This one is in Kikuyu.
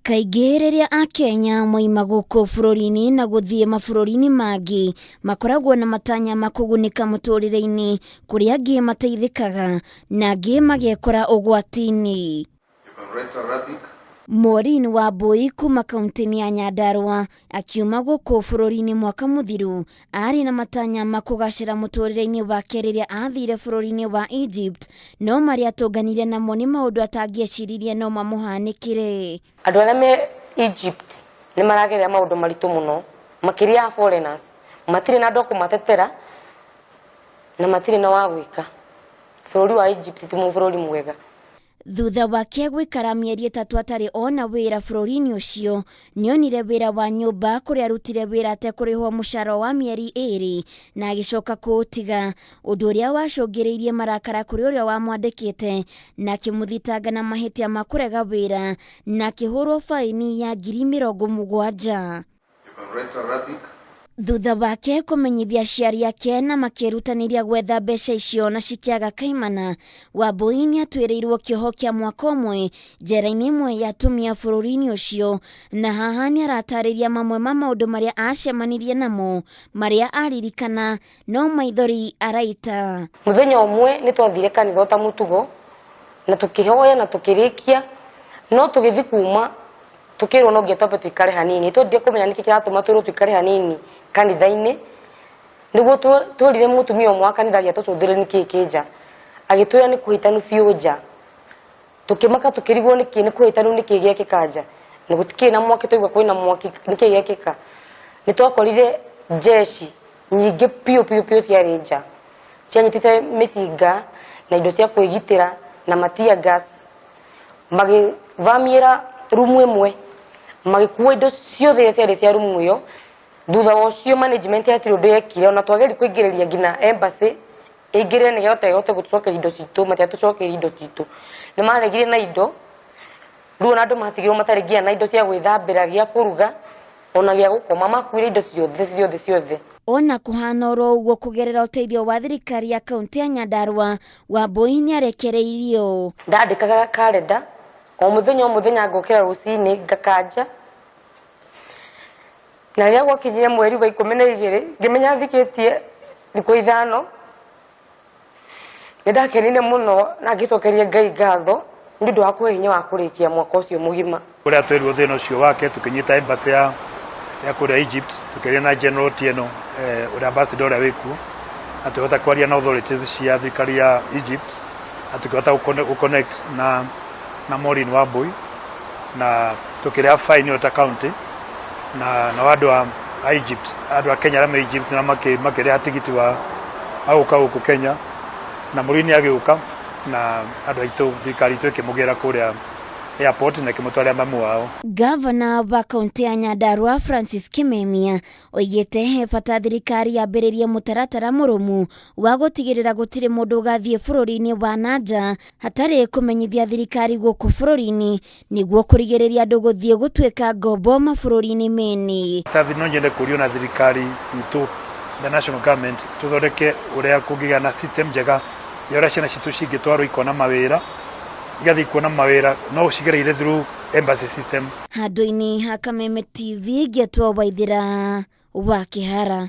Kaingĩ rĩrĩa Akenya moima gũkũ bũrũri-inĩ na gũthiĩ mabũrũri-inĩ mangĩ, makoragwo na matanya ma kũgunĩka mũtũrĩre-inĩ, kũrĩa angĩ mateithĩkaga na angĩ magekora ũgwati-inĩ. Maureen Wambui kuma kaunti-inĩ ya Nyandarua akiuma gũkũ bũrũri-inĩ mwaka mũthiru arĩ na matanya ma kũgacĩra mũtũrĩre-inĩ wake rĩrĩa athire bũrũri-inĩ wa Egypt, no marĩa atũnganire namo nĩ maũndũ atangĩeciririe no mamũhanĩkĩre. Andũ arĩa me Egypt nĩ maragerera maũndũ maritũ mũno, makĩria ya foreigners. Matirĩ na andũ a kũmatetera na matirĩ na wa gwĩka. Bũrũri wa Egypt ti bũrũri mwega. Thutha wake gũikara mĩeri 3 atarĩ ona wĩra bũrũri-inĩ ũcio, nĩonire wĩra wa nyũmba kũrĩa arutire wĩra atekũrĩhwo mũcara wa mĩeri 2 na agĩcoka kũũtiga, ũndũ ũrĩa wacũngĩrĩirie marakara kũrĩ ũrĩa wamwandĩkĩte na akĩmũthitanga na mahĩtia ma kũrega wĩra na akĩhũrwo baini ya 70,000. Thutha wake kũmenyithia aciari ake na makĩĩrutanĩria gwetha mbeca icio na cikĩaga kaimana, Wambui nĩ atuĩrĩirwo kĩoho kĩa mwaka ũmwe njera-inĩ ĩmwe ya atumia bũrũri-inĩ ũcio, na haha nĩ aratarĩria mamwe ma maũndũ marĩa acemanirie namo marĩa aririkana no maithori araita. Mũthenya ũmwe nĩ twathire kanitha o ta mũtugo na tũkĩhoya na tũkĩrĩkia, no tũgĩthiĩ kuma Tũkĩrwo no nginya twambe tũikare hanini. Twendire kũmenya nĩkĩ kĩratũma twĩrwo tũikare hanini kanitha-inĩ, nĩguo twerire mũtumia ũmwe wa kanitha agĩatũcũthĩrĩria nĩkĩ kĩ nja. Agĩtwĩra nĩ kũhĩtanu biũ nja. Tũkĩmaka tũkĩrigwo nĩkĩ nĩ kũhĩtanu nĩkĩ gĩekĩka nja. Na gũtikĩrĩ na mwaki twaigua kwĩna mwaki nĩkĩ gĩekĩka. Nĩ twakorire jeshi nyingĩ biũ biũ biũ ciarĩ nja. Cianyitĩte mĩcinga na indo cia kwĩgitĩra na ma tear gas. Magĩvamiĩra rumu ĩmwe, magĩkua indo ciothe iria ciarĩ cia rumu ĩyo. Thutha wa ũcio management hatirĩ ũndũ yekire, ona twageria kũingĩrĩria nginya embassy ĩingĩrĩre nĩgetha ĩhote gũtũcokeria indo citũ, matiatũcokeirie indo citũ. Nĩ maregire na indo, rĩu ona andũ matigirwo matarĩ nginya na indo cia gwĩthambĩra, gĩa kũruga, ona gĩa gũkoma, makuire indo ciothe ciothe ciothe. Ona kũhana oro ũguo kũgerera ũteithio wa thirikari ya kaunti ya Nyandarua, Wambui nĩarekereirio. Ndandĩkaga karenda o mũthenya o mũthenya ngokĩra rũcinĩ ngakanja, na rĩrĩa gwakinyire mweri wa 12 ngĩmenya thikĩtie thikũ 5. Nĩ ndakenire mũno na ngĩcokeria Ngai ngatho nĩ ũndũ wa kũhe hinya wa kũrĩkia mwaka ũcio mũgima. Kũrĩa twerirwo thĩna ũcio wake tũkĩnyita embassy ya kũrĩa Egypt, tũkĩaria na General Otieno, ũrĩa ambassador ũrĩa wĩkuo, na tũkĩhota kwaria na authorities cia thirikari ya Egypt, na tũkĩhota gũ connect na Maureen Wambui, na tũkĩrĩha fine ĩyo ta county, na andũ a Egypt, andũ a Kenya arĩa me Egypt na makĩrĩha tigiti wa gũka gũkũ Kenya, na Maureen agĩũka na andũ aitũ, thirikari itũ ĩkĩmũgĩra kũrĩa airport na ĩkĩmũtwarĩra mamu wao. Gavana wa kaunti ya Nyandarua Francis Kimemia oigĩte he bata thirikari yambĩrĩrie mũtaratara mũrũmu wa gũtigĩrĩra gũtirĩ mũndũ ũgathiĩ bũrũri-inĩ wa na nja hatarĩ kũmenyithia thirikari gũkũ bũrũri-inĩ nĩguo kũrigĩrĩria andũ gũthiĩ gũtuĩka ngombo mabũrũri-inĩ mene. No nyende kũrio na thirikari itũ, the national government, tũthondeke ũrĩa kũngĩgĩa na system njega ya ũrĩa ciana citũ cingĩtwarwo ikona mawĩra, igathiĩ kuona mawĩra no cigereire through embassy system. Handũ-inĩ ha Kameme TV ngĩtwo Waithĩra wa Kĩhara.